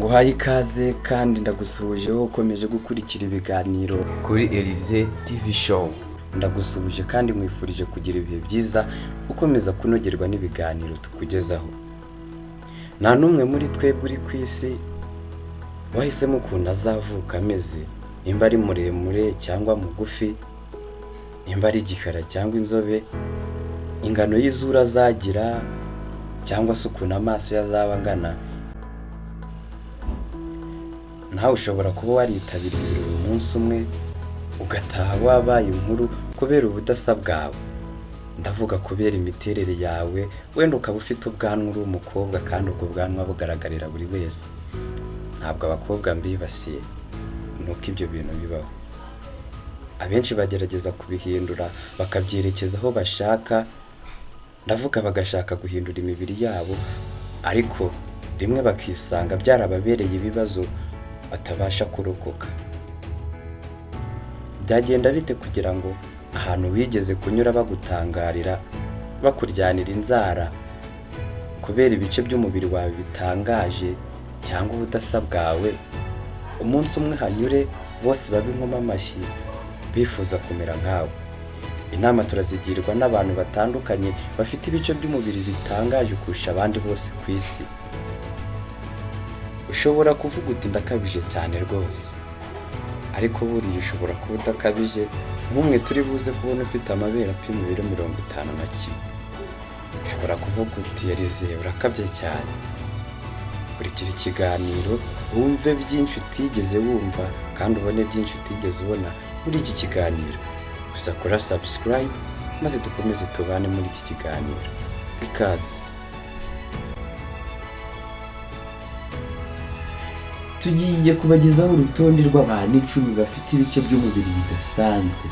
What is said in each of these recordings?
Nguhaye ikaze kandi ndagusuhuje wowe ukomeje gukurikira ibiganiro kuri Elize TV Show. Ndagusuhuje kandi nkwifurije kugira ibihe byiza, ukomeza kunogerwa n'ibiganiro tukugezaho. Nta n'umwe muri twebwe uri ku isi wahisemo ukuntu azavuka ameze, nimba ari muremure cyangwa mugufi, nimba ari igikara cyangwa inzobe, ingano y'izuru azagira cyangwa se ukuntu amaso ye azaba angana. Nawe ushobora kuba waritabiriye ibirori umunsi umwe, ugataha wabaye inkuru kubera ubudasa bwawe. Ndavuga kubera imiterere yawe, wenda ukaba ufite ubwanwa uri umukobwa kandi ubwo bwanwa bugaragarira buri wese. Ntabwo abakobwa mbibasiye, ni uko ibyo bintu bibaho. Abenshi bagerageza kubihindura bakabyerekeza aho bashaka, ndavuga bagashaka guhindura imibiri yabo, ariko rimwe bakisanga byarababereye ibibazo batabasha kurokoka. Byagenda bite kugira ngo ahantu wigeze kunyura bagutangarira, bakuryanira inzara kubera ibice by'umubiri wawe bitangaje cyangwa ubudasa bwawe, umunsi umwe hanyure bose babe inkoma amashyi bifuza kumera nkawe? Inama turazigirwa n'abantu batandukanye bafite ibice by'umubiri bitangaje kurusha abandi bose ku isi. Ushobora kuvuga uti: "Ndakabije cyane rwose," ariko buriya ushobora kuba udakabije, nk'umwe turi buze kubona ufite amabere apima ibiro 51. Ushobora kuvuga uti: "Elize, urakabye cyane." Kurikira ikiganiro wumve byinshi utigeze wumva kandi ubone byinshi utigeze ubona muri iki kiganiro. Gusa kora subscribe maze dukomeze tubane muri iki kiganiro. Ikaze. Tugiye kubagezaho urutonde rw'abantu 10 bafite ibice by'umubiri bidasanzwe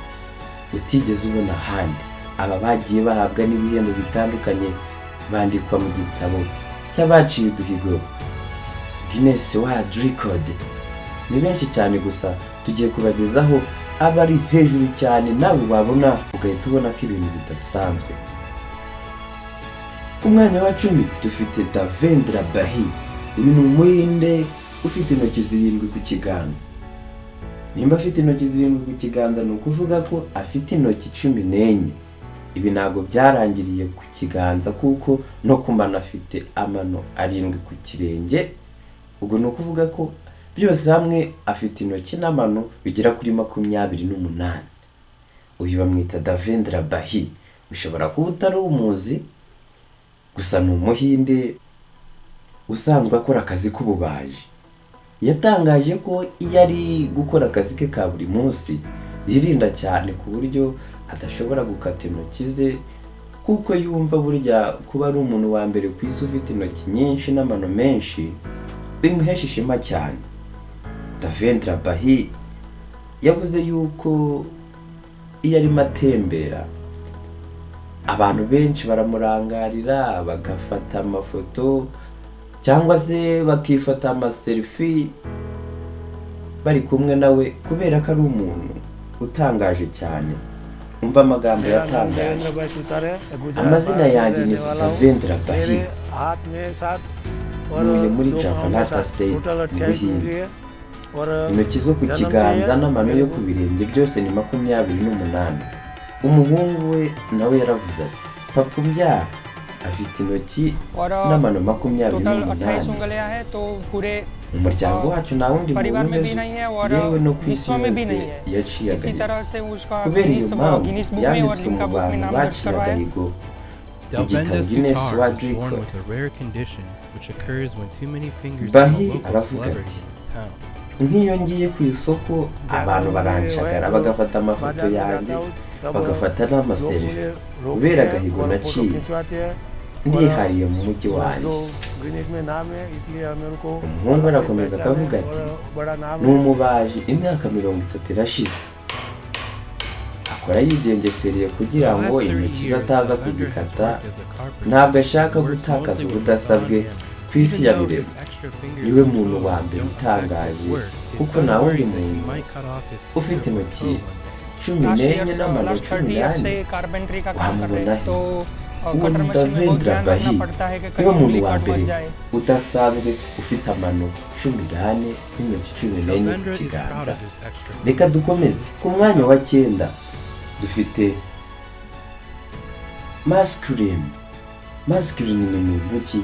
utigeze ubona ahandi. Aba bagiye bahabwa n'ibihembo bitandukanye, bandikwa mu gitabo cy'abaciye uduhigo, Guinness World Record. Ni benshi cyane, gusa tugiye kubagezaho abari hejuru cyane nawe wabona ugahita ubona ko ibintu bidasanzwe. Ku mwanya wa 10 dufite Devendra Bahi. Uyu ni Umuhinde ufite intoki zirindwi ku kiganza. Nimba afite intoki zirindwi ku kiganza, ni ukuvuga ko afite intoki 14. Ibi ntabwo byarangiriye ku kiganza, kuko no ku mano afite amano arindwi ku kirenge. Ubwo ni ukuvuga ko byose hamwe afite intoki n'amano bigera kuri 28. Uyu bamwita Devendra Bahi. Ushobora kuba utari umuzi, gusa ni Umuhinde usanzwe akora akazi k'ububaji. Yatangaje ko iyo ari gukora akazi ke ka buri munsi yirinda cyane ku buryo adashobora gukata intoki ze, kuko yumva burya kuba ari umuntu wa mbere ku isi ufite intoki nyinshi n'amano menshi bimuhesha ishema cyane. Devendra Bahi yavuze yuko iyo arimo atembera abantu benshi baramurangarira, bagafata amafoto cyangwa se bakifata amaselfie bari kumwe nawe, kubera ko ari umuntu utangaje cyane. Umva amagambo yatangaje: "Amazina yanjye ni Devendra Bahi, ntuye muri Javanata State mu Buhinde. Intoki zo ku kiganza n'amano yo ku birenge byose ni 28." Umuhungu we nawe yaravuze ati: "Papa umbyara afite intoki n'amano 28. Mu muryango wacu nta wundi muntu umeze, yewe no ku isi yose yaciye agahigo." Kubera iyo mpamvu yanditswe mu bantu baciye agahigo mu gitabo Devendra Guinness Sutar World was born Record. with a rare condition which occurs when too many fingers on Bahi a local aravuga celebrity ati: in his town. "Nk'iyo ngiye ku isoko abantu baranshagara, bagafata amafoto yanjye, bagafata n'amaselfie kubera agahigo naciye. Ndihariye mu mujyi wanjye." Umuhungu arakomeza akavuga ati: "Ni umubaji, imyaka 30 irashize akora yigengesereye kugira The ngo last 30 intoki ze years, ataza Devendra has kuzikata. worked as a carpenter. Ntabwo ashaka He works gutakaza mostly with ubudasa the saw bwe and hammer. ku isi Even ya though rurema. his extra fingers Niwe and muntu wa toes mbere don't affect his utangaje, work, his kuko son nta wundi worries that he muntu might cut off his ufite finger or intoki toe one day. 14 n'amano last 30 14 year से carpentry का काम कर रहे wamubona हैं he? तो Uwo cutter ni machine में बहुत Davendra ध्यान रखना Bahi, पड़ता है कि niwe कहीं muntu उंगली wa cut mbere मत जाए। Udasanzwe ufite amano 14 n'intoki 14 ku Devendra is proud kiganza. Of his extra Reka dukomeze ku mwanya wa cyenda. Dufite Masculine. Masculine ni muntu ki?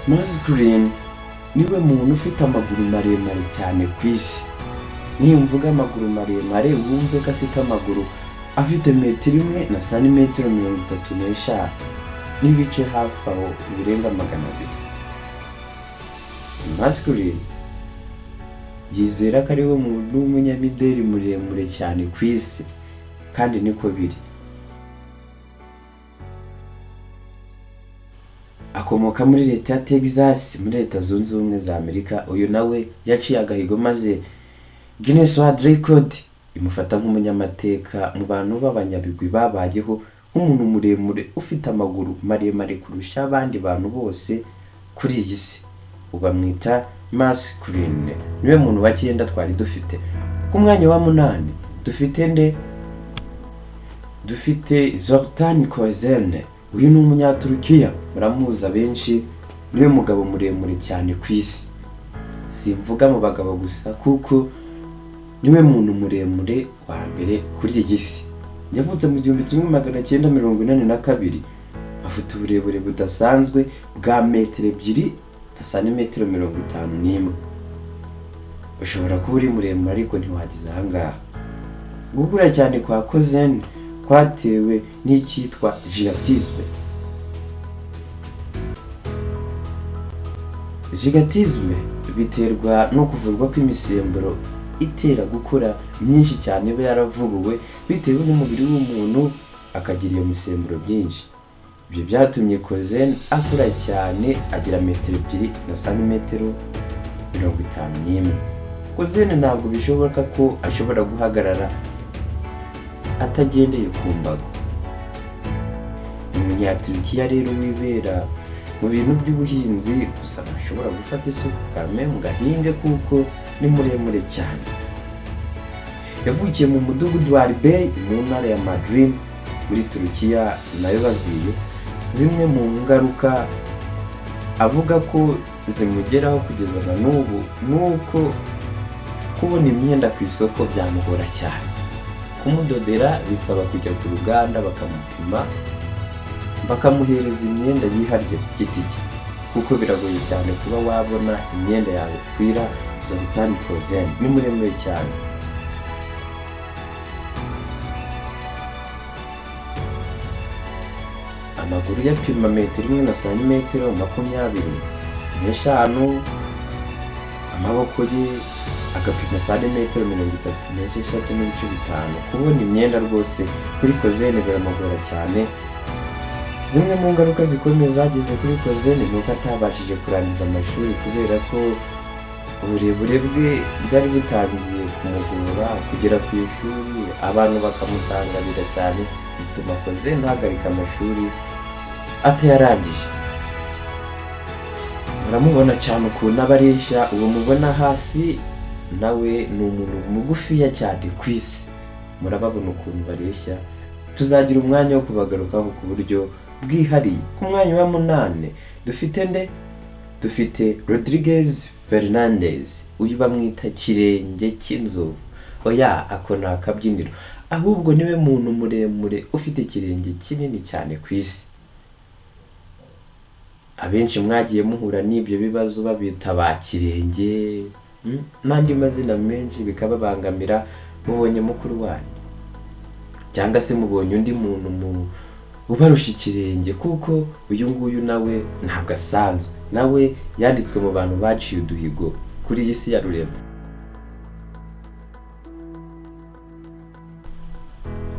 Masculine niwe muntu ufite amaguru maremare cyane ku isi. Nimvuga amaguru maremare, wumve ko afite amaguru afite metero 1 na santimetero 35 n'ibice hafi aho birenga 200. Masculine yizera ko ari we muntu w'umunyamideli muremure cyane ku isi, kandi niko biri. Akomoka muri leta ya Texas muri Leta Zunze Ubumwe za Amerika. Uyu nawe yaciye agahigo maze Guinness World Record imufata nk'umunyamateka mu bantu b'abanyabigwi babayeho, nk'umuntu muremure ufite amaguru maremare kurusha abandi bantu bose kuri iyi si. Bamwita Masculine, niwe muntu wa cyenda twari dufite. Ku mwanya wa munani dufite nde? Dufite Zoltan Kozen. Uyu ni umunyaturukiya, muramuzi abenshi, niwe mugabo muremure cyane ku isi. Simvuga mu bagabo gusa, kuko niwe muntu muremure wa mbere kuri iyi si. Yavutse mu 1982, afite uburebure budasanzwe bwa metero 2 na santimetero 51. Ushobora kuba uri muremure ariko ntiwageze ahangaha. Gukura cyane kwa Kozen kwatewe n'icyitwa gigantisme. Gigantisme biterwa no kuvurwa kw'imisemburo itera gukura myinshi cyane iba yaravubuwe bitewe n'umubiri w'umuntu akagira iyo misemburo byinshi. Ibyo byatumye Kozen akura cyane, agira metero 2 na santimetero 51. Kozen ntabwo bishoboka ko ashobora guhagarara atagendeye ku mbago. Ni umunyaturukiya rero wibera mu bintu by'ubuhinzi gusa, ntashobora gufata isuka kame ngo ahinge kuko ni muremure cyane. Yavukiye mu mudugudu wa Albey mu ntara ya Madrid muri Turukiya nayo babwiye. Zimwe mu ngaruka avuga ko zimugeraho kugeza na n'ubu ni uko kubona imyenda ku isoko byamugora cyane. Kumudodera bisaba kujya ku ruganda bakamupima, bakamuhereza imyenda yihariye ku giti cye, kuko biragoye cyane kuba wabona imyenda yawe ikwira Zoltan Kozen. Ni muremure cyane. Amaguru ye apima metero 1 na santimetero 25, amaboko ye agapima santimetero 36.5. Kubona imyenda rwose kuri Kozen biramugora cyane. Zimwe mu ngaruka zikomeye zageze kuri Kozen ni uko atabashije kurangiza amashuri kubera ko uburebure bwe bwari butangiye kumugora kugera ku ishuri, abantu bakamutangarira cyane, bituma Kozen ahagarika amashuri atayarangije. Muramubona cyane ukuntu aba areshya. Uwo mubona hasi nawe ni umuntu mugufiya cyane ku isi. Murababona ukuntu bareshya, tuzagira umwanya wo kubagarukaho ku buryo bwihariye. Ku mwanya wa munani dufite nde? Dufite Rodriguez Fernandez. Uyu bamwita Kirenge cy'Inzovu. Oya, ako ni akabyiniro, ahubwo niwe muntu muremure ufite ikirenge kinini cyane ku isi. Abenshi mwagiye muhura n'ibyo bibazo babita ba Kirenge n'andi mazina menshi bikababangamira. Mubonye mukuru wanyu cyangwa se mubonye undi muntu mu ubarusha ikirenge, kuko uyu nguyu nawe ntabwo asanzwe, nawe yanditswe mu bantu baciye uduhigo kuri iyi si ya rurema.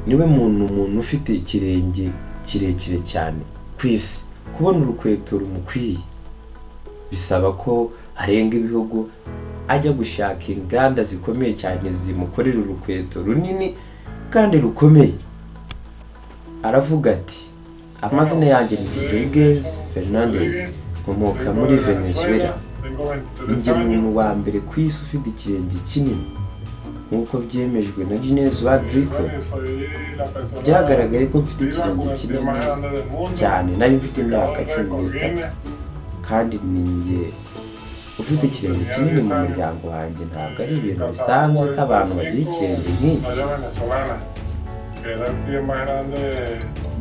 Niwe muntu ufite ikirenge kirekire cyane ku isi. Kubona urukweto rumukwiye bisaba ko arenga ibihugu ajya gushaka inganda zikomeye cyane zimukorera urukweto runini kandi rukomeye. Aravuga ati: "Amazina yanjye ni Rodriguez Fernandez, nkomoka muri Venezuela. Ni njye muntu wa mbere ku isi ufite ikirenge kinini." Nk'uko byemejwe na Guinness World Record, byagaragaye ko mfite ikirenge kinini cyane. Nari mfite imyaka 13 kandi ni njye ufite ikirenge kinini mu muryango wanjye. Ntabwo ari ibintu bisanzwe ko abantu bagira ikirenge nk'iki.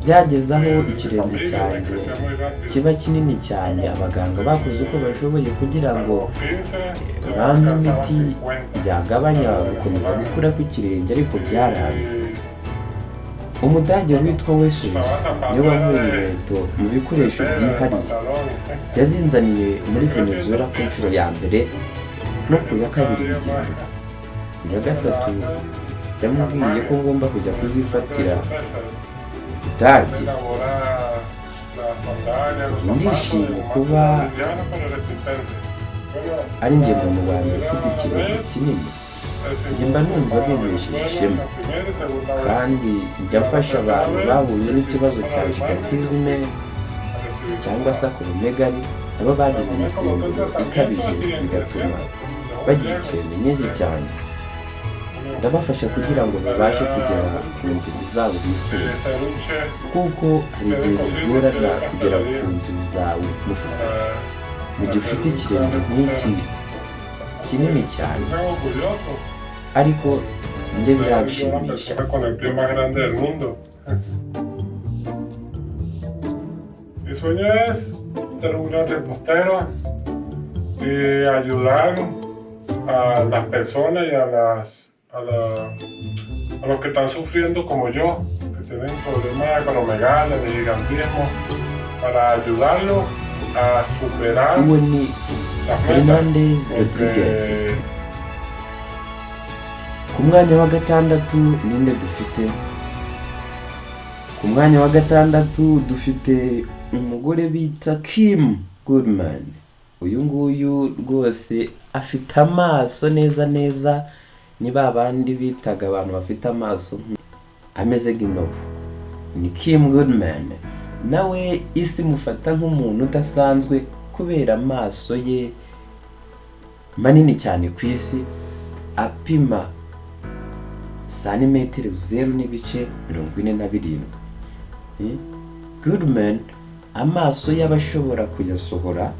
Byageze aho ikirenge cyanjye kiba kinini cyane, abaganga bakoze uko bashoboye kugira ngo bampe imiti byagabanya gukomeza gukura kw'ikirenge, ariko byaranze. Umudage witwa Wesuzi niwe wankoreye inkweto mu bikoresho byihariye. Yazinzaniye muri Venezuela ku nshuro ya mbere, no ku ya kabiri bigenda. Ku ya gatatu yamubwiye ko ngomba kujya kuzifatira Budage. Ndishimye kuba ari njye muntu wa mbere ufite ikirenge kinini. Njye mba numva bimpesheje ishema, kandi njya mfasha abantu bahuye n'ikibazo cya gigantisme cyangwa se acromegaly, nabo bagize imisemburo ikabije bigatuma bagira ikirenge nk'iki cyanjye. Ndabafasha kugira ngo babashe kugera ku nzozi zabo bifuza, kuko hari igihe bigorana kugera ku nzozi zawe mu gihe ufite ikirenge nk'iki kinini cyane, ariko njye biranshimisha. Con el pie más grande del mundo. Mi sueño es ser un gran repostero y ayudar a las personas y a los que están sufriendo como yo, que tienen problemas de acromegalia, de gigantismo, para ayudarlos a superar Uwo ni las metas. Fernandez Rodriguez. Porque Ku mwanya wa gatandatu ninde dufite? Ku mwanya wa gatandatu dufite umugore bita Kim Goodman. Uyu nguyu rwose afite amaso neza neza ni ba bandi bitaga abantu bafite amaso ameze nk'indobo. Ni Kim Goodman, nawe isi imufata nk'umuntu udasanzwe kubera amaso ye manini cyane ku isi, apima santimetero 0.47. Goodman amaso ye aba ashobora kuyasohora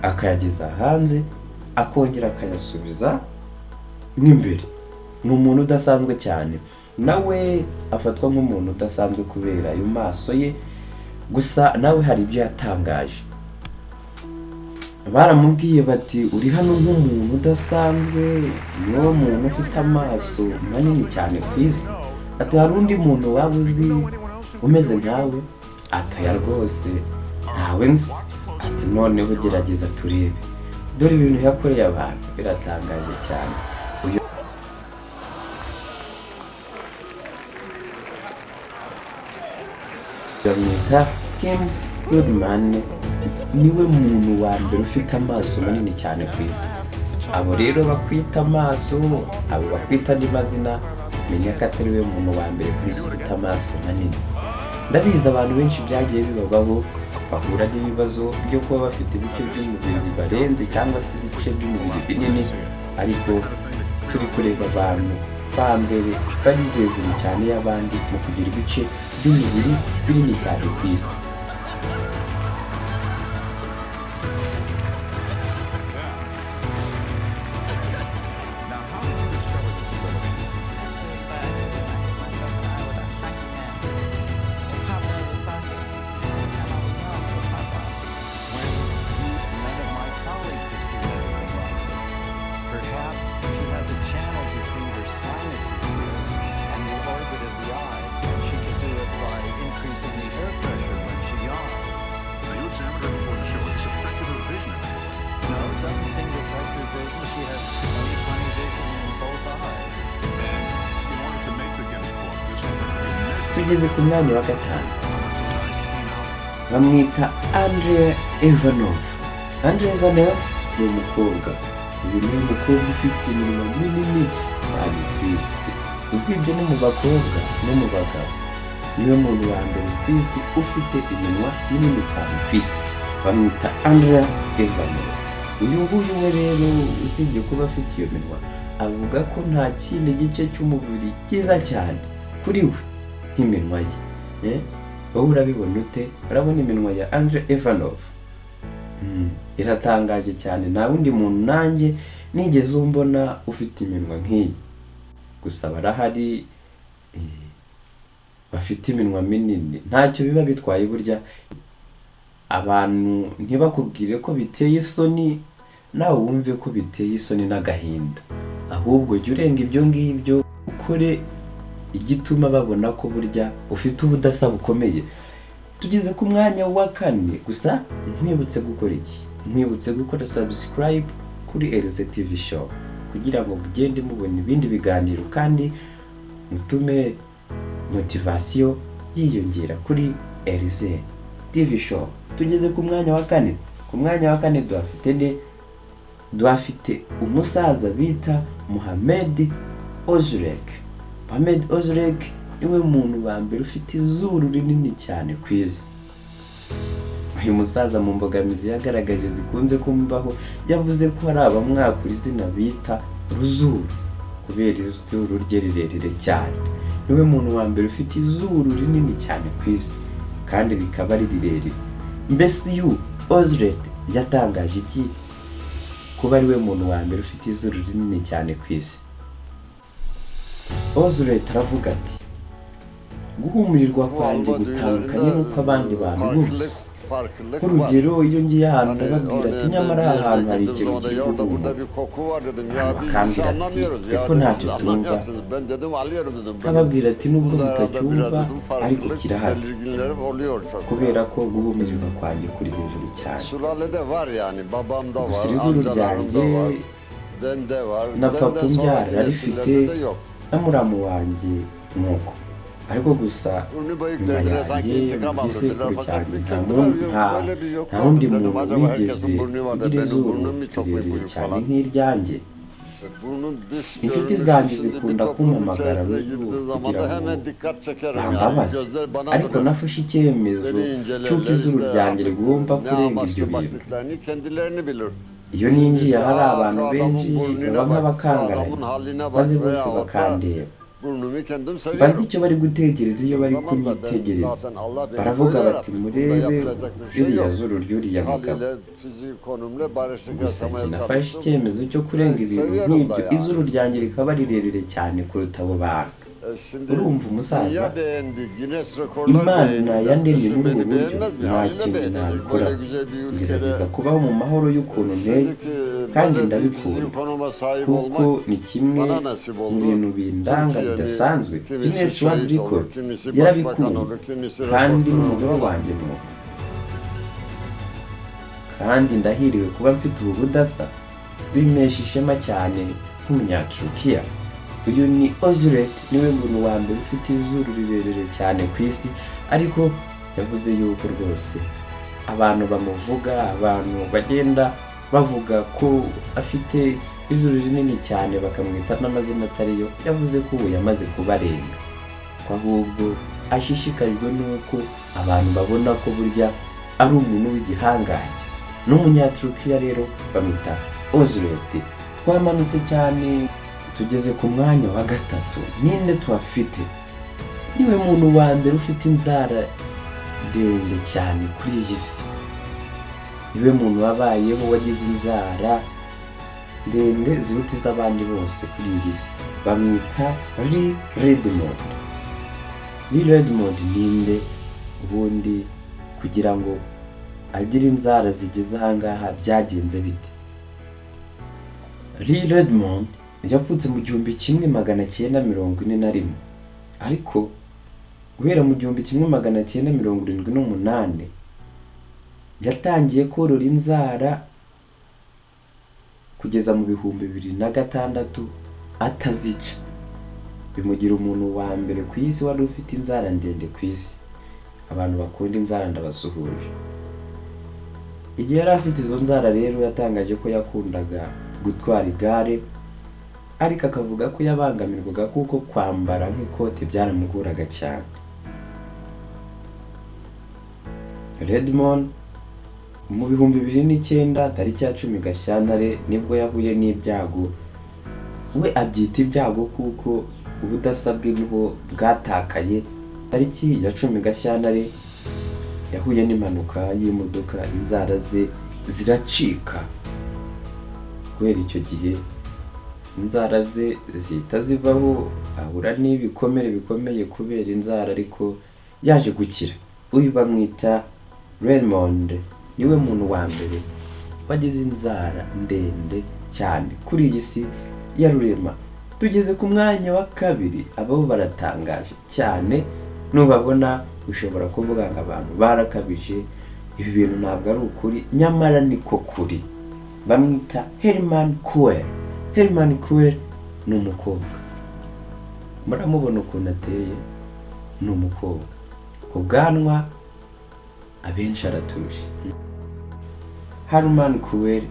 akayageza hanze, akongera akayasubiza mo imbere. Ni umuntu udasanzwe cyane, nawe afatwa nk'umuntu udasanzwe kubera ayo maso ye. Gusa nawe hari ibyo yatangaje. Baramubwiye bati: "Uri hano nk'umuntu udasanzwe, niwo muntu ufite amaso manini cyane ku isi." Ati: "Hari undi muntu waba uzi umeze nkawe?" Ati: "Oya rwose, ntawe nzi." Ati: "Noneho gerageza turebe." Dore ibintu yakoreye abantu biratangaje cyane. Uyu bamwita Kim Goodman, niwe muntu wa mbere ufite amaso manini cyane ku isi. Abo rero bakwita amaso, abo bakwita andi mazina, menya ko atari we muntu wa mbere ku isi ufite amaso manini. Ndabizi abantu benshi byagiye bibabaho, bahura n'ibibazo byo kuba bafite ibice by'umubiri bibarenze cyangwa se ibice by'umubiri binini, ariko turi kureba abantu ba mbere bari hejuru cyane y'abandi mu kugira ibice by'umubiri binini cyane ku isi. Now, how did you discover this ability? It was by accident. I hit myself in the eye with a hockey mask. It popped out of the socket. Every time I would yawn, it would pop out. When none of my colleagues have seen anything like this. Perhaps she has a channel between her sinuses here and the orbit of the eye, and she can do it by increasing the air pressure when she yawns. Now, you examined her before the show. Has this affected her vision in any way? No, it doesn't seem to affect her vision. She has 20/20 vision in both eyes. And in order to make the Guinness Book, this woman had to be measured. Tugeze ku mwanya wa gatanu, bamwita Andre Ivanov. Andre Ivanov ni umukobwa. Uyu ni umukobwa ufite iminwa minini cyane ku isi. Usibye no mu bakobwa, no mu bagabo niwe muntu wa mbere ku isi ufite iminwa minini cyane ku isi. Bamwita Andre Ivanov. Uyu nguyu we rero, usibye kuba afite iyo minwa, Avuga ko nta kindi gice cy'umubiri cyiza cyane kuri we nk'iminwa ye. Wowe urabibona ute? Urabona iminwa ya Andre Ivanov iratangaje cyane. Nta wundi muntu nanjye nigeze mbona ufite iminwa nk'iyi. Gusa barahari bafite iminwa minini, ntacyo biba bitwaye. Burya abantu ntibakubwire ko biteye isoni, nawe wumve ko biteye isoni n'agahinda. Ahubwo jya urenga ibyo ngibyo, ukore igituma babona ko burya ufite ubudasa bukomeye. Tugeze ku mwanya wa kane. Gusa nkwibutse gukora iki? Nkwibutse gukora subscribe kuri Elize TV Show kugira ngo mugende mubona ibindi biganiro, kandi mutume motivation yiyongera kuri Elize TV Show. Tugeze ku mwanya wa kane. Ku mwanya wa kane duhafite nde? Duhafite umusaza bita Muhammad Ozurek. Muhammad Ozurek niwe muntu wa mbere ufite izuru rinini cyane ku isi. Uyu musaza, mu mbogamizi yagaragaje zikunze kumubaho, yavuze ko hari abamwakura izina bita Ruzuru kubera izuru rye rirerire cyane. Niwe muntu wa mbere ufite izuru rinini cyane ku isi, kandi rikaba ari rirerire. Mbese uyu Ozurek yatangaje iki kuba ari we muntu wa mbere ufite izuru rinini cyane ku isi? Ozurek aravuga ati: "Guhumurirwa Bu kwanjye Alba gutandukanye n'uko abandi düğünlerinde bantu bose. farklılık farklılık var. Nk'urugero, iyo ngiye ahantu Hani ndababwira ati: örneğin ben 'Nyamara bir aha yerde hantu hari gittiğim ikintu zaman da kiri ya orada guhumura.' burada bir koku var dedim. Abantu Ya biz bir şey bakambwira ati: anlamıyoruz. 'Twe Ya ko dedim ntacyo siz twumva.' anlamıyorsunuz. Ben dedim alıyorum dedim. Benim Nkababwira ati: 'Nubwo bunda herhalde biraz mutacyumva, dedim ariko farklılık kirahari.' belirginlerim oluyor çok Kubera yani. ko guhumurirwa kwanjye kuri hejuru cyane. Sülalede var yani. Babamda Gusa var, iri zuru amcalarımda ryanjye var, bende var. na papa Benden umbyara sonraki arifite, nesillerde de yok. na muramu wanjye nuko. Ariko gusa Burnu bayık nyuma dediler sanki yanjye, mu intikam alır dediler gisekuru fakat cyanjye, bir nta kendiler mu- yok nta böyle bir yok nta wundi gördüm dedim muntu acaba wigeze herkesin burnu var da ugira benim izuru burnum mu çok mu rirerire büyük cyane falan. nk'iryanjye. Burnum dış Inshuti görünüşü zanjye şimdi bir zikunda toplumun kumpamagara içerisine Ruzuru girdiği zaman kugira da ngo hemen dikkat çekerim yani bambabaze, gözler bana ariko dönür. nafashe icyemezo Beni cy'uko incelerler izuru işte ryanjye artık rigomba ne kurenga ibyo amaçlı bintu. baktıklarını kendilerini bilir. Iyo Şimdi ninjiye işte ahari aa abantu şu adamın benshi, baba burnuna bak, şu nk'abakangaranye, adamın haline bak maze bose veyahut da bakandeba. burnumu kendim Mba nzi seviyorum. icyo bari gutekereza iyo bari Tamam da ben kunyitegereza. zaten Allah beni Baravuga böyle bati: yaratmış. Bunda 'Murebe yapılacak bir şey ririya yok. zuru ry'uriya mugabo.' Haliyle fizik konumla barışık Gusa njye yaşamaya nafashe çalıştım. icyemezo cyo kurenga Ve ibintu seviyorum da nk'ibyo, yani. izuru ryanjye rikaba rirerire cyane kuruta abo bantu." Şimdi Urumva umusaza, dünya beğendi, Guinness rekorlar Imana beğendi de yandemye düşün muri ubu beni buryo, beğenmez mi? nta Haliyle kintu beğenecek. nabikora. Böyle güzel bir ülkede Ngerageza kubaho mu mahoro y'ukuntu nteye, şimdiki kandi böyle bir ndabikunda fizik konuma sahip kuko olmak ni kimwe bana nasip mu oldu. bintu bindanga Türkiye'nin bidasanzwe. kimisi Guinness World şehit olur, Record kimisi başbakan yarabikunze, olur, kimisi kandi rekortman olur n'umugore ama wanjye nuko. Kandi ndahiriwe kuba mfite ubu budasa, bimpesha ishema cyane nk'Umunyaturukiya. Uyu ni Ozurek, niwe muntu wa mbere ufite izuru rirerire cyane ku isi. Ariko yavuze yuko rwose abantu bamuvuga, abantu bagenda bavuga ko afite izuru rinini cyane, bakamwita n'amazina atariyo, yavuze ko ubu yamaze kubarenga, ko ahubwo ashishikajwe n'uko abantu babona ko burya ari umuntu w'igihangange. N'Umunyaturukiya rero bamwita Ozurek. Twamanutse cyane, tugeze ku mwanya wa gatatu. Ninde tuhafite? Niwe muntu wa mbere ufite inzara ndende cyane kuri iyi si. Niwe muntu wabayeho wagize inzara ndende ziruta iz'abandi bose kuri iyi si. Bamwita Lee Redmond. Lee Redmond ninde ubundi? Kugira ngo agire inzara zigeze ahangaha byagenze bite? Lee Redmond yavutse mu 1941, ariko guhera mu 1978 yatangiye korora inzara kugeza mu 2006 atazica, bimugira umuntu wa mbere ku isi wari ufite inzara ndende ku isi. Abantu bakunda inzara ndabasuhuje. Igihe yari afite izo nzara rero, yatangaje ko yakundaga gutwara igare, ariko akavuga ko yabangamirwaga kuko kwambara nk'ikote byaramugoraga cyane. Redmond mu 2009, tariki ya 10 Gashyantare, nibwo yahuye n'ibyago. We abyita ibyago kuko ubudasa bwe niho bwatakaye. Tariki ya 10 Gashyantare yahuye n'impanuka y'imodoka, inzara ze ziracika. Kubera icyo gihe inzara ze zihita zivaho, ahura n'ibikomere bikomeye kubera inzara, ariko yaje gukira. Uyu bamwita Raymond, niwe muntu wa mbere wagize inzara ndende cyane kuri iyi si ya rurema. Tugeze ku mwanya wa kabiri. Abo baratangaje cyane, nubabona ushobora kuvuga ngo abantu barakabije, ibi bintu ntabwo ari ukuri, nyamara niko kuri. Bamwita Herman Kuel. Herman Kuel ni umukobwa, muramubona ukuntu ateye, ni umukobwa ku bwanwa abenshi aratuje. Herman Kuel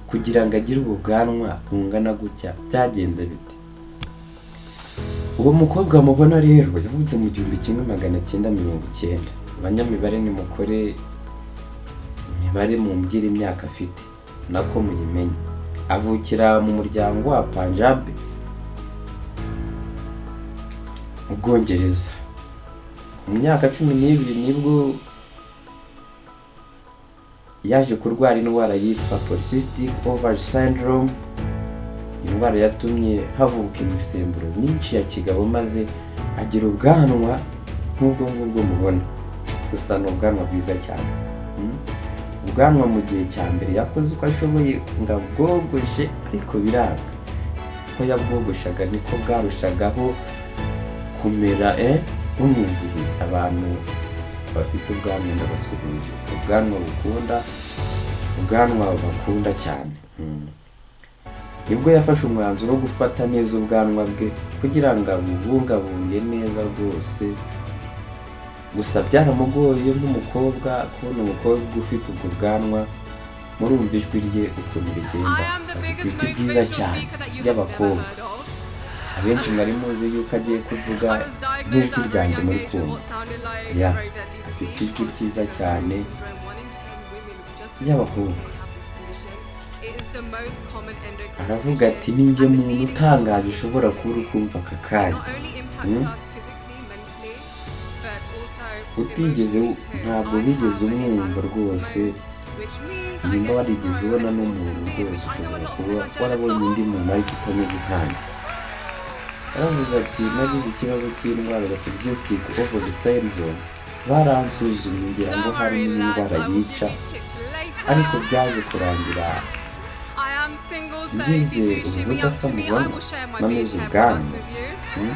kugira ngo agire ubu bwanwa bungana gutya byagenze bite? Uwo mukobwa mubona rero yavutse mu 1990. Abanyamibare nimukore imibare mumbwire imyaka afite nako muyimenye. Avukira mu muryango wa Punjab mu Bwongereza. Mu myaka 12 nibwo yaje kurwara indwara yitwa polycystic ovary syndrome, indwara yatumye havuka imisemburo myinshi ya kigabo, maze agira ubwanwa nk'ubwo ngubwo mubona. Gusa ni ubwanwa bwiza cyane. Ubwanwa mu gihe cya mbere yakoze uko ashoboye ngo abwogoshe, ariko biranga. Uko yabwogoshaga niko bwarushagaho kumera bumwizihiye. Abantu bafite ubwanwa ndabasuhuje, ubwanwa bukunda, ubwanwa bakunda cyane. Nibwo yafashe umwanzuro wo gufata neza ubwanwa bwe kugira ngo abubungabunge neza rwose. Gusa byaramugoye nk'umukobwa kubona umukobwa ufite ubwo bwanwa. Murumva ijwi rye ukuntu rigenda, I am the afite biggest ijwi ryiza motivational cyane speaker that you have ever ry'abakobwa. heard of. Abenshi mwari muzi yuko agiye kuvuga I was diagnosed nk'ijwi at a very ryanjye young muri age with kumva what sounded like a ya very deadly afite disease ijwi called ryiza cystic cyane fibrosis syndrome. 1 in 10 women just within the ry'abakobwa. UK have this condition. It is the most common endocrine Aravuga ati condition ni njye and the muntu leading cause utangaje of ushobora kuba uri infertility. kumva aka It kanya. not only impacts us physically, mentally, but also Utigeze emotionally too. ntabwo I wigeze have an umwumva imbalance of rwose. hormones, which means I Nimba get to warigeze grow ubona an n'umuntu awesome beard, rwose which I know a ushobora lot of kuba men are jealous warabonye undi of. muntu ariko utameze nkanjye. Yaravuze ati nagize ikibazo cy'indwara ya polycystic ovary syndrome, baransuzumye ngira ngo Don't worry, harimo lads, indwara I will give yica, you tips later. ariko byaje kurangira I am single, so if ngize you do shimmy up ubudasa to me, I mubona will share my beard nameze hair ubwanwa. products with you.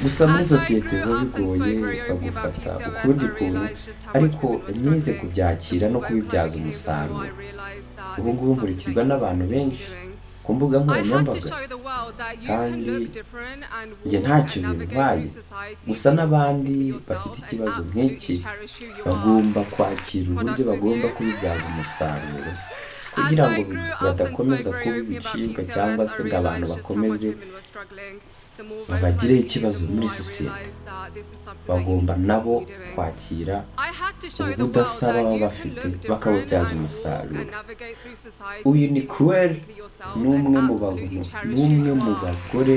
Gusa muri As I sosiyete grew biba up and bigoye, spoke very openly about bagufata PCOS, ukundi I kuntu, realized just how much ariko women were nize struggling. kubyakira The no more vocal I kubibyaza became, the more umusaruro. I realized that Ubu this is ngubu something that nkurikirwa you need to n'abantu continue benshi doing. ku mbuga I had to nkoranyambaga, show the world that you can kandi look different and njye walk ntacyo and navigate bintwaye. through society Gusa being n'abandi authentically yourself bafite and ikibazo absolutely nk'iki cherish who you are. bagomba kwakira uburyo Products with bagomba you. kubibyaza umusaruro As kugira I ngo grew up and badakomeza spoke kuba very openly about ibicibwa cyangwa PCOS, se I ngo abantu realized just how much bakomeze women were struggling. The more vocal I babagireho became, ikibazo the muri more I sosiyete. realized that this is something that you need Bagomba to nabo continue doing. kwakira I had to show the world ubudasa that baba you can bafite look different bakabubyaza and walk umusaruro. and navigate through society Uyu ni being Kuel, authentically yourself ni and umwe mu absolutely bantu, cherish ni who umwe you mu are. bagore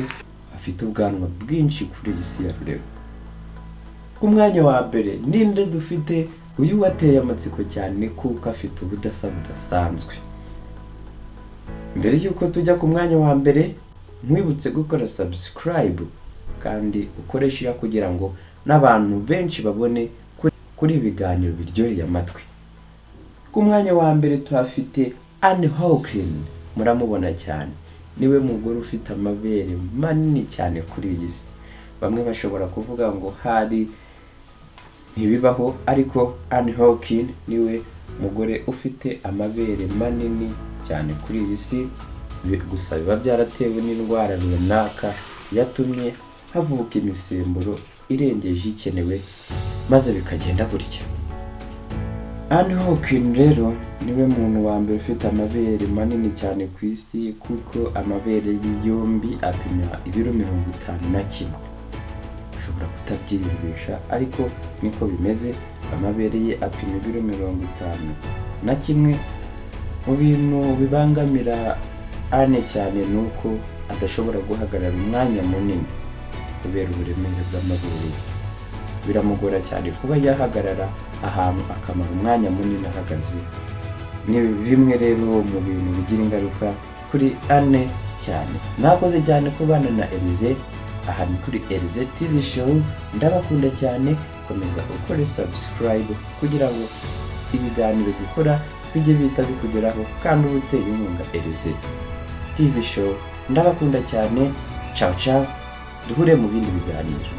bafite ubwanwa bwinshi kuri iyi si ya rurema. Ku mwanya wa mbere ninde dufite? Uyu wateye amatsiko cyane kuko afite ubudasa budasanzwe. Mbere y'uko tujya ku mwanya wa mbere, nkwibutse gukora subscribe kandi ukoreshe iya kugira ngo n'abantu benshi babone kuri ibiganiro biryoheye amatwi. Ku mwanya wa mbere tuhafite Anne Hawking, muramubona cyane, niwe mugore ufite amabere manini cyane kuri iyi si. Bamwe bashobora kuvuga ngo hari ntibibaho, ariko Anne Hawking niwe mugore ufite amabere manini cyane kuri iyi si. Gusa biba byaratewe n'indwara runaka yatumye havuka imisemburo irengeje ikenewe, maze bikagenda gutya. Anne Hawking rero niwe muntu wa mbere ufite amabere manini cyane ku isi, kuko amabere ye yombi apima ibiro 51. Ushobora kutabyiyumvisha ariko niko bimeze, amabere ye apima ibiro 51. Mu bintu bibangamira Anne cyane ni uko adashobora guhagarara umwanya munini kubera uburemere bw'amabere ye. Biramugora cyane kuba yahagarara ahantu akamara umwanya munini ahagaze. Ni bimwe rero mu bintu bigira ingaruka kuri Anne cyane. Mwakoze cyane kubana na Elize, aha ni kuri Elize TV Show, ndabakunda cyane, komeza ukore subscribe kugira ngo ibiganiro dukora bijye bihita bikugeraho kandi uba utera inkunga Elize TV Show. Ndabakunda cyane, ciao ciao, duhure mu bindi biganiro.